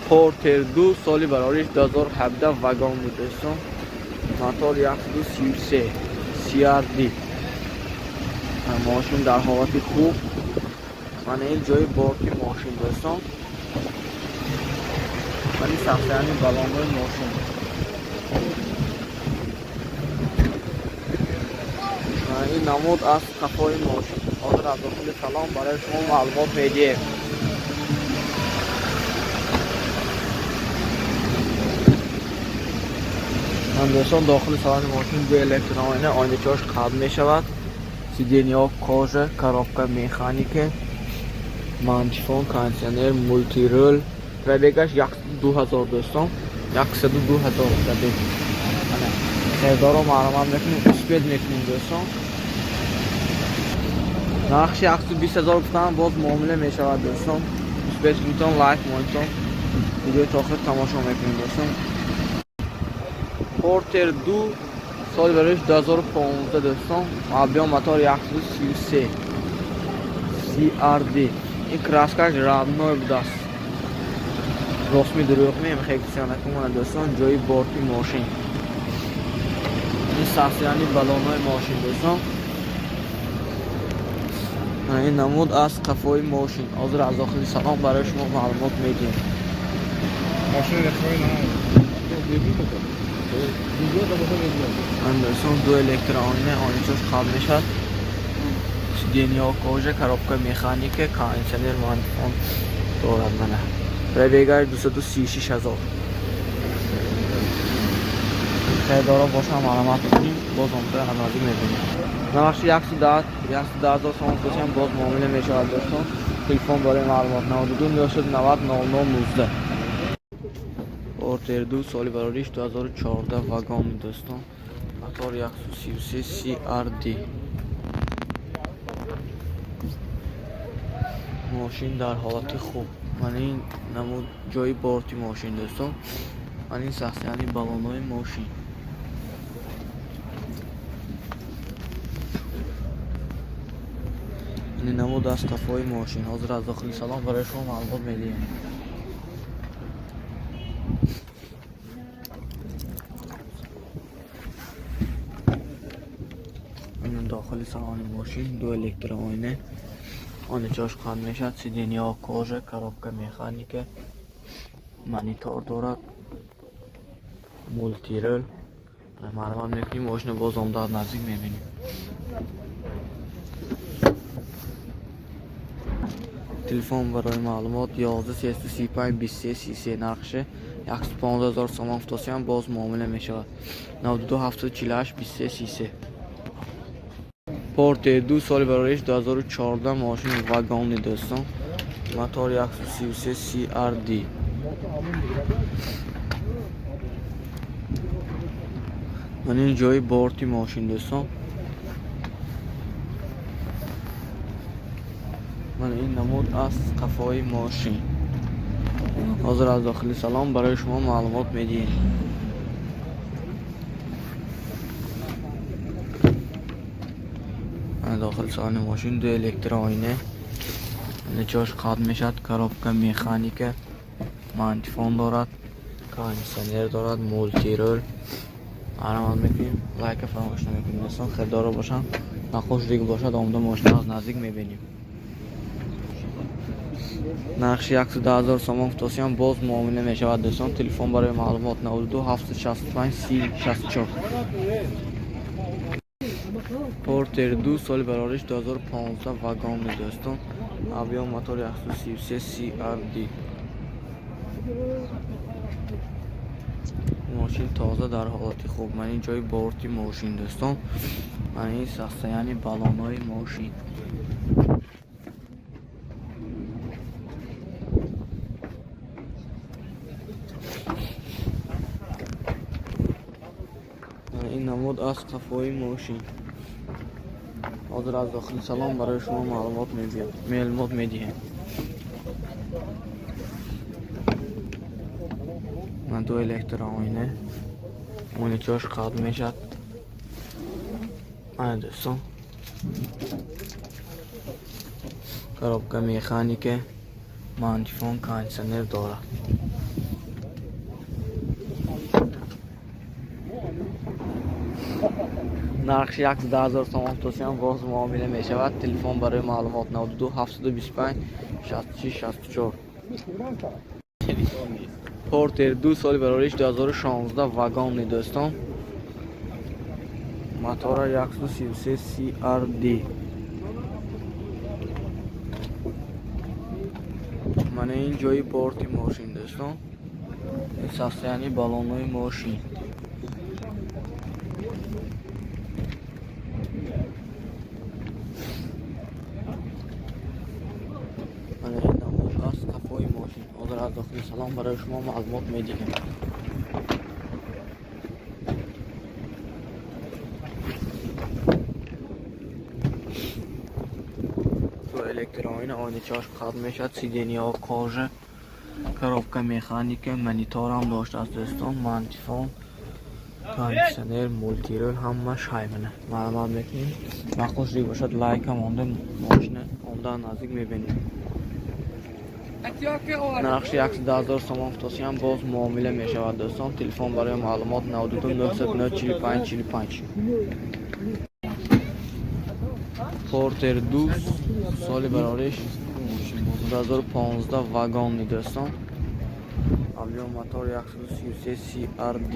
Портер 2, соли барориш 2017, вагон буд, дӯстон. Мотор 133 CRD. Мошин дар ҳолати хуб. Мана ин ҷои борти мошин, дӯстон. Мани сахтияни балонҳои мошин. Ин намуд аз қафои мошин. Ҳозир аз дохили салон барои шумо маълумот медиҳем. Дӯстон, дохили салони мошин ду электроойна, ойначаҳош қабл мешавад. Сиденья кожа, коробка механика, магнитофон, кондитсионер, мультирул. Пробегаш 102 000, дӯстон. 102 000 пробег. Ана харидорро маълумот мекунем, успеть мекунем, дӯстон. Нархши 120 000 гуфтам, боз муомила мешавад, дӯстон. Успеть кунитон, лайк монитон. Видеои то охир тамошо мекунем, дӯстон. Портер 2, соли бароиш 2015, дӯстон. Объем мотор 133 CRD. Ин краскаш родной будааст. Ростми дурӯғ мем, хегсиянакумона, дӯстон, ҷои борти мошин. Ин сахсияни балонҳои мошин, дӯстон. Ин намуд аз қафои мошин. Ҳозир аз дохили салон барои шумо маълумот медиҳем. Мошин рехои на. Дӯстон, ду электроойна, ойначаш қабл мешавад. Сиденья кожа, коробка механика, кондитсионер, магнитофон дорад, мана. Пробегаш 236 000. Харидоро бошам маълумот мекунем, боз омада аз наздик мебинем. Нархши 110 110 000 сомон бошам, боз муомила мешавад, дӯстон. Телефон барои маълумот 92 990 00 19. Портер 2, соли барориш 2014, вагон, дӯстон. Мотор 133 CRD. Мошин дар ҳолати хуб. Мана ин намуд ҷои борти мошин, дӯстон. Мана ин сахсияни балонҳои мошин. Ин намуд аз қафои мошин. Ҳозир аз дохили салон барои шумо маълумот медиҳем. Ин дохили салони мошин, ду электроойна, ойначаҳош қанд мешавад, сиденья кожа, коробка механика, монитор дорад, мультирул. Маълумот мекунем, мошина боз омада аз наздик мебинем. Телефон барои маълумот 11 335 23 33. Нархши 115 000 сомон футосиям, боз муомила мешавад. 92 748 23 33. Портер 2, соли барориш 2014, мошини вагони, дӯстон. Мотор 133 CRD. Ман ин ҷои борти мошин, дӯстон. Ман ин намуд аз қафои мошин. Ҳозир аз дохили салон барои шумо маълумот медиҳем. Дохили салони мошин ду электроойна, ҷош қабл мешавад, коробка механика, магнитофон дорад, кондитсионер дорад, мультирул. Маълумот мекунем, лайка фаромӯш намекунем, дӯстон. Харидоро бошанд, нақош дига бошад, омада мошина аз наздик мебинем. Нархши 110 000 сомон футосиям, боз муомила мешавад, дӯстон. Телефон барои маълумот 92 765 30 64. Портер 2, соли барориш 2015, вагони, дӯстон. Объем мотор 133 CRD. Мошин тоза, дар ҳолати хуб. Ман ин ҷои борти мошин, дӯстон. Ман ин сахтаяни балонҳои мошин. Ин намуд аз қафои мошин. Ҳозир аз дохили салон барои шумо маълумот медиҳем. Ман ду электроойна, ойначаҳош қабл мешавад. Мана, дӯстон, коробка механика, магнитофон, кондитсионер дорад. Нархш 110 000 сомон тосиям боз муомила мешавад. Телефон барои маълумот 92 725 66 64. Портер 2, соли барориш 2016, вагонный, дӯстон. Мотора 133 CRD. Мана ин ҷои борти мошин, дӯстон. Ин состояние баллонҳои мошин. Мана ин намуд аст қафои мошин. Ҳозир аз дохили салон барои шумо маълумот медиҳем. Ду электроина, ойначааш қатъ мешавад, сиденьяҳо кожа, коробка механика, мониторам доштааст, дӯстон, мантифон, кондитсионер, мультирул, ҳамаш ҳаймана. Маълумот мекунем. Маъқул шудӣ бошад, лайка монда, мошина омдан наздик мебинем. Нархши 110 000 сомон футосиям боз муомила мешавад, дӯстон. Телефон барои маълумот 92 909 45 45. Портер 2, соли барориш 2015, вагонный, дӯстон. Объем мотор 133 CRD.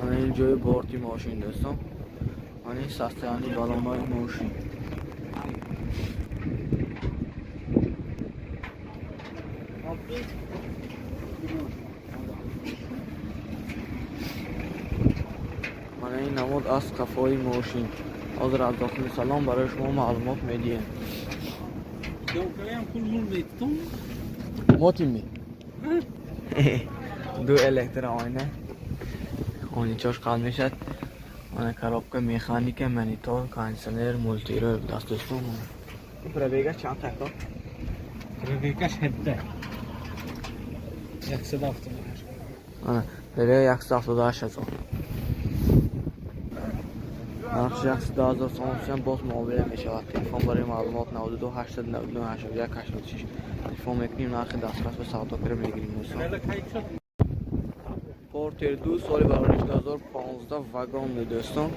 Ана ин ҷои борти мошин, дӯстон. Ана ин состояние баллонҳои мошин. Мана ин намуд аст қафои мошин. Ҳозир аз дохили салон барои шумо маълумот медиҳем. Мотими. Ду электроойна. Ойначааш қатъ мешавад. Мана коробка механика, монитор, кондитсионер, мультирул даст, дӯстон. Пробега чанд така? Пробегаш 17. 178. Ана, пробега 178 ҳазор. Нархш 110 000 сомон боз муомила мешавад. Телефон барои маълумот 92 899 81 86. Телефон мекунем, нархи дастрас ба савдокара мегирем, дӯстон. Портер 2, соли барориш 2015, вагонный, дӯстон.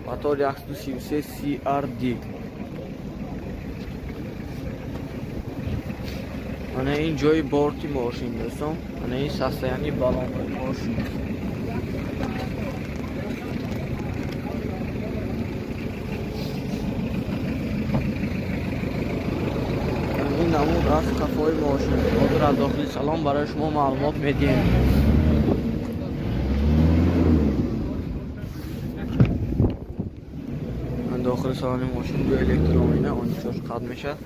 Мотор 133 CRD. Мана ин ҷои борти мошин, дӯстон. Мана ин состояние баллонҳои мошин. Ин намуд аст қафои мошин. Ҳозир аз дохили салон барои шумо маълумот медиҳем. Дохили салони мошин ду электроойна, ойначааш қатъ мешавад.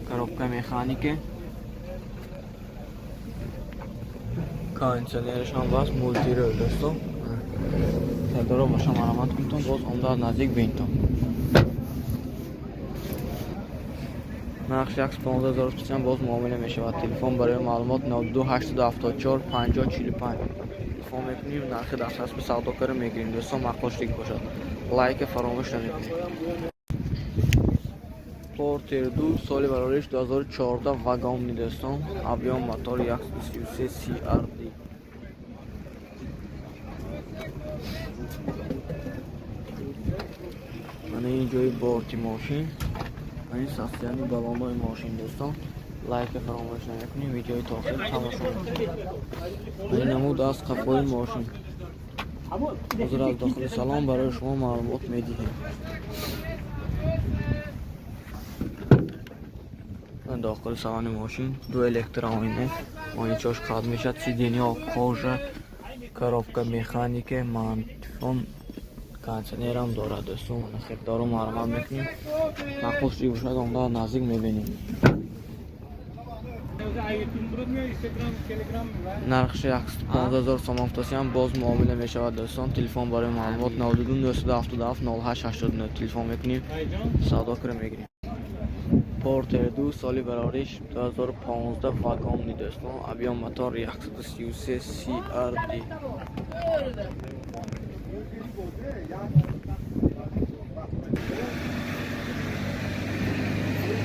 Коробка механика. Кондитсионераш ҳам баст, мультирул, дӯстон. Сардоро боша марҳамат кунтон, боз омда аз наздик бинтон. Нархш 115 000 сомон боз муомила мешавад. Телефон барои маълумот 92 874 50 45. Телефон мекунем, нархи дастрас ба савдокара мегирем. Дӯстон, маъқул шудагӣ бошад, лайка фаромӯш намекунед. Портер 2, соли барориш 2014, вагонный, дӯстон. Объем мотор 133 CRD. Мана ин ҷои борти мошин. Мана ин состояние баллонҳои мошин, дӯстон. Лайка фаромӯш намекунем, видеои то охир тамошо мекунем. Ин намуд аст қафои мошин. Ҳозир аз дохили салон барои шумо маълумот медиҳем. Дохили салони мошин ду электроойна, ойначааш қатъ мешавад, сиденьяҳо кожа, коробка механика, мантифон, кондитсионерам дорад, дӯстон. Мана хелдору марҳамат мекунем. Маъқул шудӣ бошад, омда наздик мебинем. Нархши 115 000 сомон футосиям боз муомила мешавад, дӯстон. Телефон барои маълумот 92 977 08 89. Телефон мекунем, савдо кара мегирем. Портер 2, соли барориш 2015, вагонный, дӯстон. Объем мотор 133 CRD.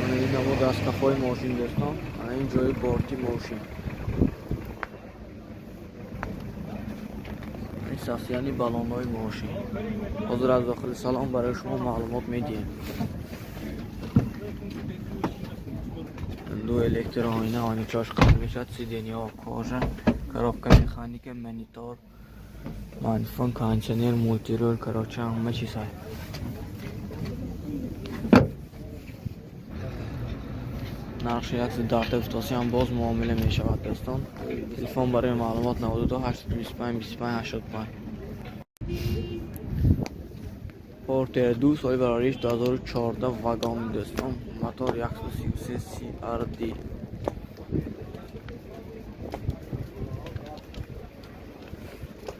Мана ин намуд аз қафои мошин, дӯстон. Мана ин ҷои борти мошин. Состояние баллонҳои мошин. Ҳозир аз дохили салон барои шумо маълумот медиҳем. Ду электрооина, ойначааш қабул мешавад, сиденьяҳо кожа, коробка механика, монитор, магнитофон, кондиционер, мультируль, короче, ҳама чизҳо. Нархи 110 гуфтосиам боз муомила мешавад, дӯстон. Телефон барои маълумот 92 825 25 85. Портер 2, соли барориш 2014, вагон, дӯстон. Мотор 133 CRD.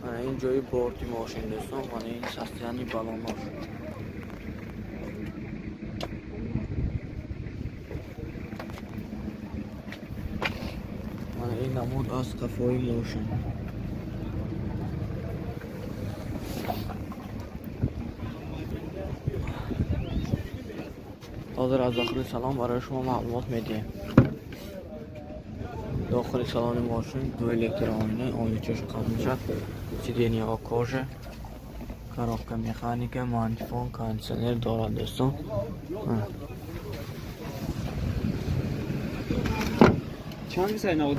Ана ин ҷои борти мошин, дӯстон, ана ин состояние баллонош. Ана ин намуд аз қафои мошин. Ҳозир аз дохили салон барои шумо маълумот медиҳем. Дохили салони мошин ду электрооина, ойначааш қабул мешавад, сиденьяҳо кожа, коробка механика, магнитофон, кондиционер дорад, дӯстон. Чанд мисай навод?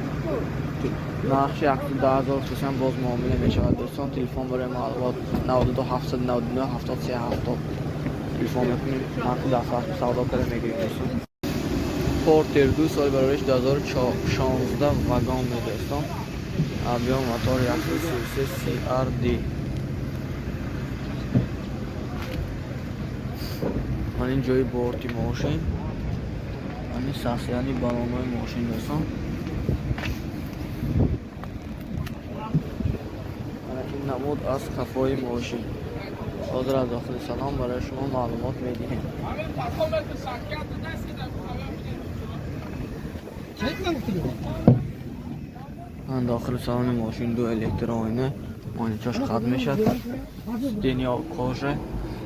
Нархи 110 000 хусусан боз муомила мешавад, дӯстон. Телефон барои маълумот 92 799 73 70 телефон мекунем, нархи дастрас савдо карда мегирем, дӯстон. Портер 2, соли барориш 2016, вагон, дӯстон. Объем мотор 133 CRD. Ман ин ҷои борти мошин, ани состояние баллонҳои мошин, дӯстон. Ана ин намуд аз қафои мошин. Ҳозир аз дохили салон барои шумо маълумот медиҳем. Чанд гуфтӣ? Ман дохили салони мошин ду электрооина, ойначааш қат мешавад, сиденья кожа,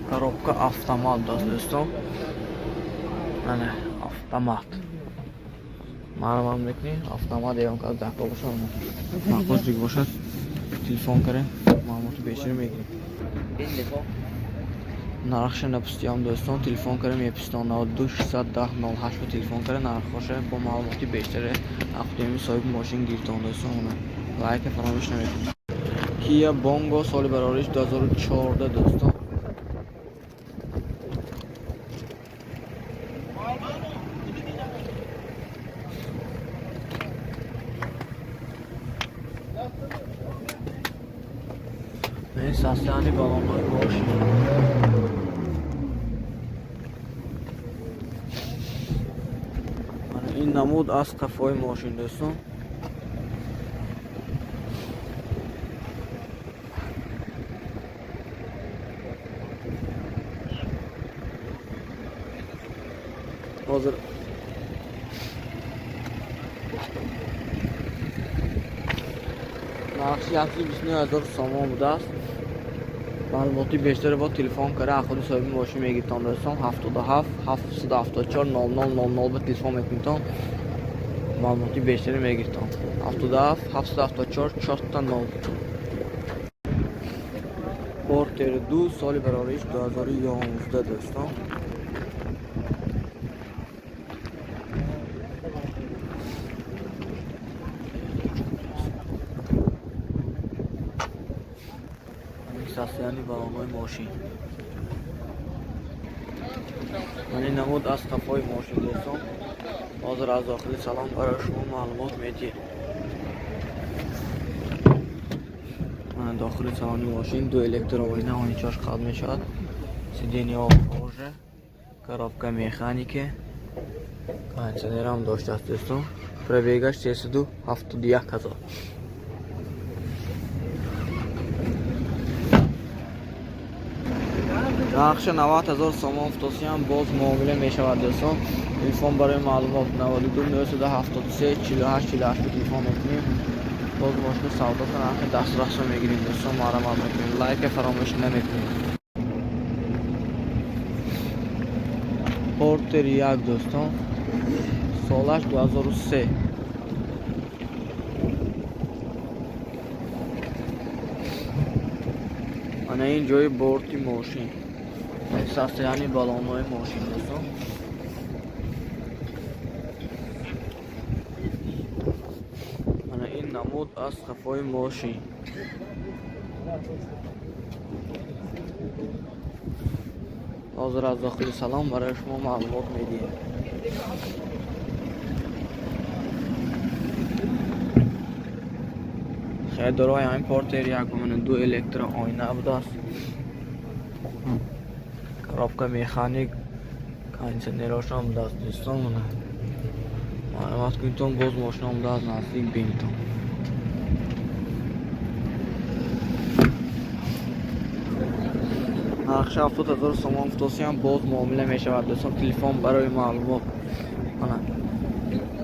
коробка автомат даст, дӯстон. Ана автомат. Маълумот мекунӣ, автомат ягон кас дакор бошад, махсус бошад, телефон кардем, маълумоти бештар мегирем. Нархша напустиям, дӯстон, телефон кардем, мепистон. 92 610 08 ба телефон карда, нархҳоша бо маълумоти бештаре ақдеми соҳиби мошин гирифтон, дӯстон. Лайка фаромӯш намекунед. Kia Bongo, соли барориш 2014, дӯстон. Ин состояние баллонҳои мошин. Ана ин намуд аз қафои мошин, дӯстон. Ҳозир нархи 129 000 сомон будааст. Маълумоти бештаре бо телефон карда аз худи соҳиби мошин мегиртон, дӯстон. 77 774 00 00 ба телефон мекунитон, маълумоти бештаре мегиртон. 77 774 4 0. Портер 2, соли барориш 2011, дӯстон. Состояние баллонҳои мошин. Ман ин намуд аз қафои мошин, дӯстон. Ҳозир аз дохили салон барои шумо маълумот медиҳем. Мана дохили салони мошин ду электрооина, ойначааш қат мешавад, сиденьяҳо кожа, коробка механика, кондиционерам доштааст, дӯстон. Пробегаш 371 000. Нархша 90 000 сомон футосиам боз муомила мешавад, дӯстон. Телефон барои маълумот 92 973 48 48 телефон мекунем. Боз мошина савдо кунем, нархи дастрасро мегирем, дӯстон, марамат мекунем. Лайка фаромӯш намекунем. Портер 1, дӯстон. Солаш 2003. Мана ин ҷои борти мошин, состояние балонҳои мошин, дӯстон. Мана ин намуд аз қафои мошин. Ҳозир аз дохили салон барои шумо маълумот медиҳем. Харидорои ҳамин Портер як, мана, ду электрооина будааст, коробка механик, кондиционерошон будааст, дӯстон. Мана, маълумот кунитон, боз мошина омадааст, наздик бинитон. Нархша 70 000 сомон гуфтосиям, боз муомила мешавад, дӯстон. Телефон барои маълумот, мана,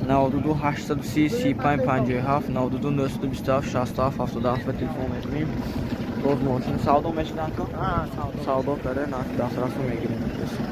92 830 35 57, 92 927 67 77 ба телефон мекунем. Боз мошина савдо мешавад ко? Савдо. Савдо карда, нархи дастрасро мегирем, дӯстон.